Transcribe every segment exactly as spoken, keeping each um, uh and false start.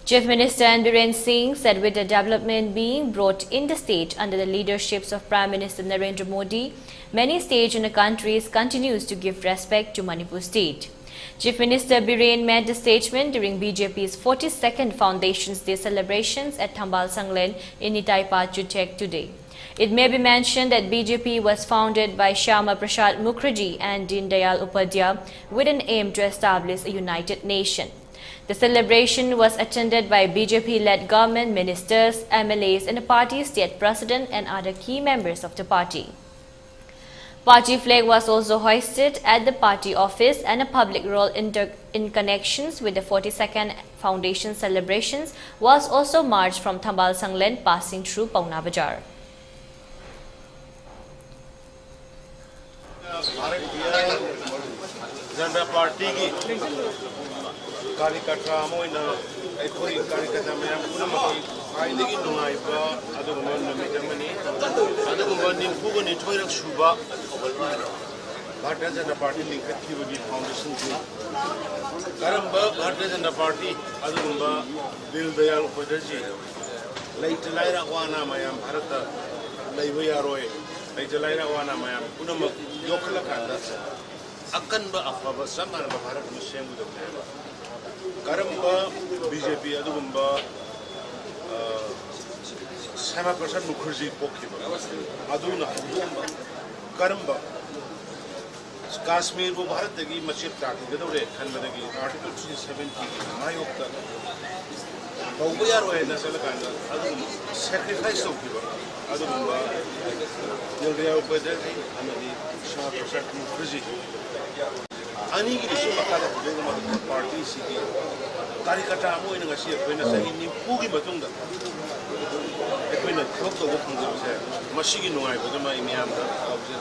Chief Minister N Biren Singh said with the development being brought in the state under the leaderships of Prime Minister Narendra Modi, many states in the countries continues to give respect to Manipur state. Chief Minister Biren made the statement during B J P's forty-second Foundations Day celebrations at Thambal Sanglen in Nitai Pachutek today. It may be mentioned that B J P was founded by Shyama Prasad Mukherjee and Deen Dayal Upadhyay with an aim to establish a united nation. The celebration was attended by B J P-led government ministers, M L As, and the party state president and other key members of the party. Party flag was also hoisted at the party office, and a public role inter- in connections with the forty-second foundation celebrations was also marched from Thambal Sanglen, passing through Paona Bazar. Bharatiya Janata ꯄꯥꯔꯇꯤꯒꯤ ꯀꯥꯔꯤꯀꯇꯥ ꯑꯃ ꯑꯣꯏꯅ ꯑꯩꯈꯣꯏ ꯀꯥꯔꯤꯀꯇꯥ ꯃꯌꯥꯝ ꯄꯨꯝꯅꯃꯛꯀꯤ ꯈ꯭ꯋꯥꯏꯗꯒꯤ ꯅꯨꯡꯉꯥꯏꯕ ꯑꯗꯨꯒꯨꯝꯕ ꯅꯨꯃꯤꯠ ꯑꯃꯅꯤ꯫ ꯑꯗꯨꯒꯨꯝꯕ ꯅꯤꯐꯨꯒ ꯅꯤꯊꯣꯏꯔꯛ ꯁꯨꯕ Bharatiya Janata party ꯂꯤꯡꯈꯠꯈꯤꯕꯒꯤ foundation day꯫ ꯀꯔꯝꯕ ꯚꯥꯔꯇꯤꯌ ꯖꯅꯇꯥ ꯄꯥꯔꯇꯤ ꯑꯗꯨꯒꯨꯝꯕ ꯗꯤꯟ ꯗꯌꯥꯜ ꯎꯄꯥꯙ꯭ꯌꯥꯌꯖꯤ ꯂꯩꯇ ꯂꯥꯏꯔ ꯑꯋꯥ ꯑꯅꯥ ꯃꯌꯥꯝ ꯚꯥꯔꯠꯇ ꯂꯩꯕ ꯌꯥꯔꯣꯏ꯫ ꯂꯩꯇ ꯂꯥꯏꯔ ꯑꯋꯥ ꯑꯅꯥ ꯃꯌꯥꯝ ꯄꯨꯝꯅꯃꯛ ꯌꯣꯛꯈꯠꯂꯀꯥꯟꯗ ꯑꯀꯟꯕ ꯑꯐꯕ ꯆꯞ ꯃꯥꯟꯅꯕ ꯚꯥꯔꯠ ꯑꯃ ꯁꯦꯝꯒꯗꯕꯅꯦꯕ꯫ ꯀꯔꯝꯕ ꯕꯤ ꯖꯦ ꯄꯤ ꯑꯗꯨꯒꯨꯝꯕ ꯁ꯭ꯌꯥꯃꯥ ꯄ꯭ꯔꯁꯥꯗ ꯃꯨꯈꯔꯖꯤ ꯄꯣꯛꯈꯤꯕ ꯑꯗꯨꯅ ꯍꯧꯗꯣꯛꯑꯝꯕ ꯀꯔꯝꯕ ꯀꯥꯁꯃꯤꯔꯕꯨ ꯚꯥꯔꯠꯇꯒꯤ ꯃꯆꯦꯠ ꯇꯥꯈꯤꯒꯗꯧꯔꯦ ꯈꯟꯕꯗꯒꯤ Article three seventy ꯒꯤ ꯃꯥꯌꯣꯛꯇ ꯇꯧꯕ ꯌꯥꯔꯣꯏ ꯍꯥꯏꯅ ꯆꯠꯂꯀꯥꯟꯗ ꯑꯗꯨꯒꯨꯝꯕ sacrifice ꯇꯧꯈꯤꯕ ꯑꯗꯨꯒꯨꯝꯕ ꯗꯤꯟ ꯗꯌꯥꯜ ꯎꯄꯥꯙ꯭ꯌꯥꯌ ꯑꯃꯗꯤ ꯁ꯭ꯌꯥꯃꯥ ꯄ꯭ꯔꯁꯥꯗ ꯃꯨꯈꯔꯖꯤ ꯑꯅꯤꯒꯤꯗꯨꯁꯨ ꯃꯈꯥꯗ ꯍꯧꯗꯣꯛꯑꯒ ꯃꯗꯨ ꯄꯥꯔꯇꯤꯁꯤꯒꯤ ꯀꯥꯔꯤꯀꯇꯥ ꯑꯃ ꯑꯣꯏꯅ ꯉꯁꯤ ꯑꯩꯈꯣꯏꯅ ꯆꯍꯤ ꯅꯤꯐꯨꯒꯤ ꯃꯇꯨꯡꯗ ꯑꯩꯈꯣꯏꯅ ꯊꯕꯛ ꯇꯧꯕ ꯐꯪꯖꯕꯁꯦ ꯃꯁꯤꯒꯤ ꯅꯨꯡꯉꯥꯏꯕꯗꯨꯃ ꯑꯩ ꯃꯤꯌꯥꯝꯗ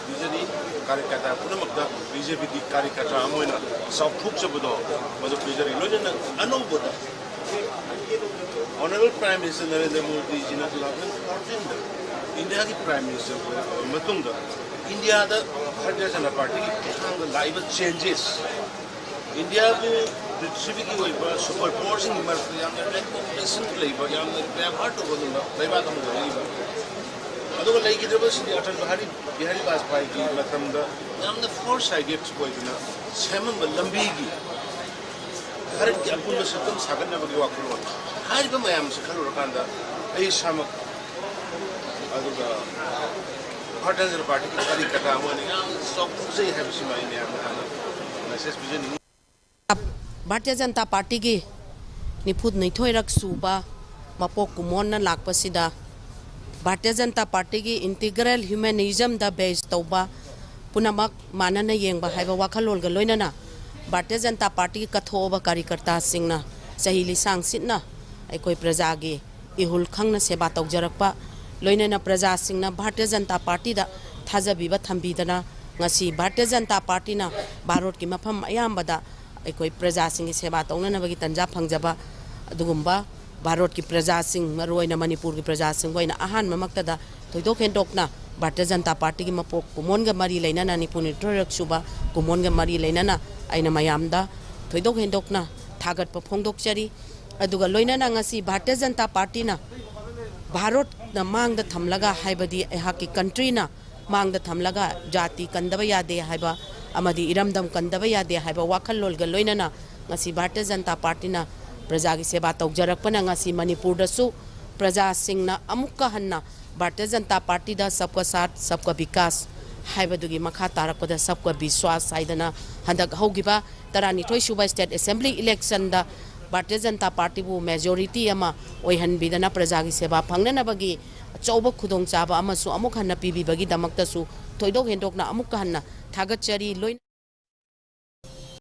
ꯄꯤꯖꯔꯤ꯫ ꯀꯥꯔꯤꯀꯇꯥ ꯄꯨꯝꯅꯃꯛꯇ ꯕꯤ ꯖꯦ ꯄꯤꯒꯤ ꯀꯥꯔꯤꯀꯇꯥ ꯑꯃ ꯑꯣꯏꯅ ꯆꯥꯎꯊꯣꯛꯆꯕꯗꯣ ꯃꯗꯨ ꯄꯤꯖꯔꯤ꯫ ꯂꯣꯏꯅꯅ ꯑꯅꯧꯕꯗ Honourable Prime Minister Narendra Modi ꯖꯤꯅ two thousand fourteen ꯗ ꯏꯟꯗꯤꯌꯥꯒꯤ Prime Minister ꯑꯣꯏꯔꯛꯂꯕ ꯃꯇꯨꯡꯗ ꯏꯟꯗꯤꯌꯥꯗ ꯚꯥꯔꯇꯤꯌ ꯖꯅꯇꯥ ꯄꯥꯔꯇꯤꯒꯤ ꯈꯨꯠꯊꯥꯡꯗ ꯂꯥꯛꯏꯕ changes, ꯏꯟꯗꯤꯌꯥꯕꯨ ꯄ꯭ꯔꯤꯊꯤꯕꯤꯒꯤ ꯑꯣꯏꯕ ꯁꯨꯄꯔ ꯄꯥꯋꯔꯁꯤꯡꯒꯤ ꯃꯔꯛꯇ ꯌꯥꯝꯅ ꯔꯦꯀꯣꯒꯅꯤꯁꯟ ꯂꯩꯕ, ꯌꯥꯝꯅ ꯕꯦꯕꯥꯔ ꯇꯧꯕ ꯉꯝꯕ ꯂꯩꯕꯥꯛ ꯑꯃ ꯑꯣꯏꯔꯛꯏꯕ꯫ ꯑꯗꯨꯒ ꯂꯩꯈꯤꯗ꯭ꯔꯕꯁꯤꯗꯤ ꯑꯇꯜ ꯕꯤꯍꯥꯔꯤ, ꯕꯤꯍꯥꯔꯤ ꯕꯥꯖꯄꯥꯏꯒꯤ ꯃꯇꯝꯗ ꯌꯥꯝꯅ ꯐꯣꯔꯁ ꯍꯥꯏꯒꯦꯠ ꯑꯣꯏꯗꯨꯅ ꯁꯦꯝꯃꯝꯕ ꯂꯝꯕꯤꯒꯤ ꯚꯥꯔꯠꯀꯤ ꯑꯄꯨꯟꯕ ꯁꯛꯇꯝ ꯁꯥꯒꯠꯅꯕꯒꯤ ꯋꯥꯈꯜꯂꯣꯟ꯫ ꯍꯥꯏꯔꯤꯕ ꯃꯌꯥꯝꯁꯤ ꯈꯜꯂꯨꯔꯀꯥꯟꯗ ꯑꯩ ꯏꯁꯥꯃꯛ ꯑꯗꯨꯒ ꯚꯥꯔꯇꯤꯌ ꯖꯅꯇꯥ ꯄꯥꯔꯇꯤꯒꯤ ꯀꯥꯔꯤꯀꯔꯇꯥ ꯑꯃ ꯑꯣꯏꯅ ꯌꯥꯝꯅ ꯆꯥꯎꯊꯣꯛꯆꯩ ꯍꯥꯏꯕꯁꯤꯃ ꯑꯩ ꯃꯌꯥꯝꯗ ꯍꯥꯟꯅ ꯃꯦꯁꯦꯖ ꯄꯤꯖꯅꯤꯡꯉꯤ꯫ ꯚꯥꯔꯇꯤꯌ ꯖꯅꯇꯥ ꯄꯥꯔꯇꯤꯒꯤ ꯅꯤꯐꯨ ꯅꯤꯊꯣꯏꯔꯛ ꯁꯨꯕ ꯃꯄꯣꯛ ꯀꯨꯝꯑꯣꯟꯅ ꯂꯥꯛꯄꯁꯤꯗ, ꯚꯥꯔꯇꯤꯌ ꯖꯅꯇꯥ ꯄꯥꯔꯇꯤꯒꯤ ꯏꯟꯇꯤꯒ꯭ꯔꯦꯜ ꯍ꯭ꯌꯨꯃꯦꯅꯤꯖꯝꯗ ꯕꯦꯖ ꯇꯧꯕ, ꯄꯨꯝꯅꯃꯛ ꯃꯥꯟꯅꯅ ꯌꯦꯡꯕ ꯍꯥꯏꯕ ꯋꯥꯈꯜꯂꯣꯟꯒ ꯂꯣꯏꯅꯅ ꯚꯥꯔꯇꯤꯌ ꯖꯅꯇꯥ ꯄꯥꯔꯇꯤꯒꯤ ꯀꯠꯊꯣꯛꯑꯕ ꯀꯥꯔꯤꯀꯔꯇꯥꯁꯤꯡꯅ ꯆꯍꯤ ꯂꯤꯁꯥꯡ ꯁꯤꯠꯅ ꯑꯩꯈꯣꯏ ꯄ꯭ꯔꯖꯥꯒꯤ ꯏꯍꯨꯜ ꯈꯪꯅ ꯁꯦꯕꯥ ꯇꯧꯖꯔꯛꯄ, ꯂꯣꯏꯅꯅ ꯄ꯭ꯔꯖꯥꯁꯤꯡꯅ ꯚꯥꯔꯇꯤꯌ ꯖꯅꯇꯥ ꯄꯥꯔꯇꯤꯗ ꯊꯥꯖꯕꯤꯕ ꯊꯝꯕꯤꯗꯅ ꯉꯁꯤ ꯚꯥꯔꯇꯤꯌ ꯖꯅꯇꯥ ꯄꯥꯔꯇꯤꯅ ꯚꯥꯔꯠꯀꯤ ꯃꯐꯝ ꯑꯌꯥꯝꯕꯗ ꯑꯩꯈꯣꯏ ꯄ꯭ꯔꯖꯥꯁꯤꯡꯒꯤ ꯁꯦꯕꯥ ꯇꯧꯅꯅꯕꯒꯤ ꯇꯟꯖꯥ ꯐꯪꯖꯕ ꯑꯗꯨꯒꯨꯝꯕ ꯚꯥꯔꯠꯀꯤ ꯄ꯭ꯔꯖꯥꯁꯤꯡ, ꯃꯔꯨꯑꯣꯏꯅ ꯃꯅꯤꯄꯨꯔꯒꯤ ꯄ꯭ꯔꯖꯥꯁꯤꯡ ꯑꯣꯏꯅ ꯑꯍꯥꯟꯕꯃꯛꯇꯗ ꯊꯣꯏꯗꯣꯛ ꯍꯦꯟꯗꯣꯛꯅ ꯚꯥꯔꯇꯤꯌ ꯖꯅꯇꯥ ꯄꯥꯔꯇꯤꯒꯤ ꯃꯄꯣꯛ ꯀꯨꯝꯑꯣꯟꯒ ꯃꯔꯤ ꯂꯩꯅꯅ, ꯅꯤꯐꯨ ꯅꯤꯊꯣꯏꯔꯛ ꯁꯨꯕ ꯀꯨꯝꯑꯣꯟꯒ ꯃꯔꯤ ꯂꯩꯅꯅ ꯑꯩꯅ ꯃꯌꯥꯝꯗ ꯊꯣꯏꯗꯣꯛ ꯍꯦꯟꯗꯣꯛꯅ ꯊꯥꯒꯠꯄ ꯐꯣꯡꯗꯣꯛꯆꯔꯤ꯫ ꯑꯗꯨꯒ ꯂꯣꯏꯅꯅ ꯉꯁꯤ ꯚꯥꯔꯇꯤꯌ ꯖꯅꯇꯥ ꯄꯥꯔꯇꯤꯅ ꯚꯥꯔꯠꯅ ꯃꯥꯡꯗ ꯊꯝꯂꯒ, ꯍꯥꯏꯕꯗꯤ ꯑꯩꯍꯥꯛꯀꯤ ꯀꯟꯇ꯭ꯔꯤꯅ ꯃꯥꯡꯗ ꯊꯝꯂꯒ ꯖꯥꯇꯤ ꯀꯟꯗꯕ ꯌꯥꯗꯦ ꯍꯥꯏꯕ ꯑꯃꯗꯤ ꯏꯔꯝꯗꯝ ꯀꯟꯗꯕ ꯌꯥꯗꯦ ꯍꯥꯏꯕ ꯋꯥꯈꯜꯂꯣꯟꯒ ꯂꯣꯏꯅꯅ ꯉꯁꯤ ꯚꯥꯔꯇꯤꯌ ꯖꯅꯇꯥ ꯄꯥꯔꯇꯤꯅ ꯄ꯭ꯔꯖꯥꯒꯤ ꯁꯦꯕꯥ ꯇꯧꯖꯔꯛꯄꯅ ꯉꯁꯤ ꯃꯅꯤꯄꯨꯔꯗꯁꯨ ꯄ꯭ꯔꯖꯥꯁꯤꯡꯅ ꯑꯃꯨꯛꯀ ꯍꯟꯅ ꯚꯥꯔꯇꯤꯌ ꯖꯅꯇꯥ ꯄꯥꯔꯇꯤꯗ "ꯁꯕꯀꯥ ꯁꯥꯊ, ꯁꯕꯀꯥ ꯕꯤꯀꯥꯁ" ꯍꯥꯏꯕꯗꯨꯒꯤ ꯃꯈꯥ ꯇꯥꯔꯛꯄꯗ "ꯁꯕꯀꯥ ꯕꯤꯁ꯭ꯋꯥꯁ" ꯍꯥꯏꯗꯅ ꯍꯟꯗꯛ ꯍꯧꯈꯤꯕ ꯇꯔꯥꯅꯤꯊꯣꯏ ꯁꯨꯕ state assembly ꯏꯂꯦꯛꯁꯟꯗ Bharatiya Janata ꯄꯥꯔꯇꯤꯕꯨ majority ꯑꯃ ꯑꯣꯏꯍꯟꯕꯤꯗꯅ ꯄ꯭ꯔꯖꯥꯒꯤ ꯁꯦꯕꯥ ꯐꯪꯅꯅꯕꯒꯤ ꯑꯆꯧꯕ ꯈꯨꯗꯣꯡꯆꯥꯕ ꯑꯃꯁꯨ ꯑꯃꯨꯛ ꯍꯟꯅ ꯄꯤꯕꯤꯕꯒꯤꯗꯃꯛꯇꯁꯨ ꯊꯣꯏꯗꯣꯛ ꯍꯦꯟꯗꯣꯛꯅ ꯑꯃꯨꯛꯀ ꯍꯟꯅ ꯊꯥꯒꯠꯆꯔꯤ꯫ ꯂꯣꯏꯅ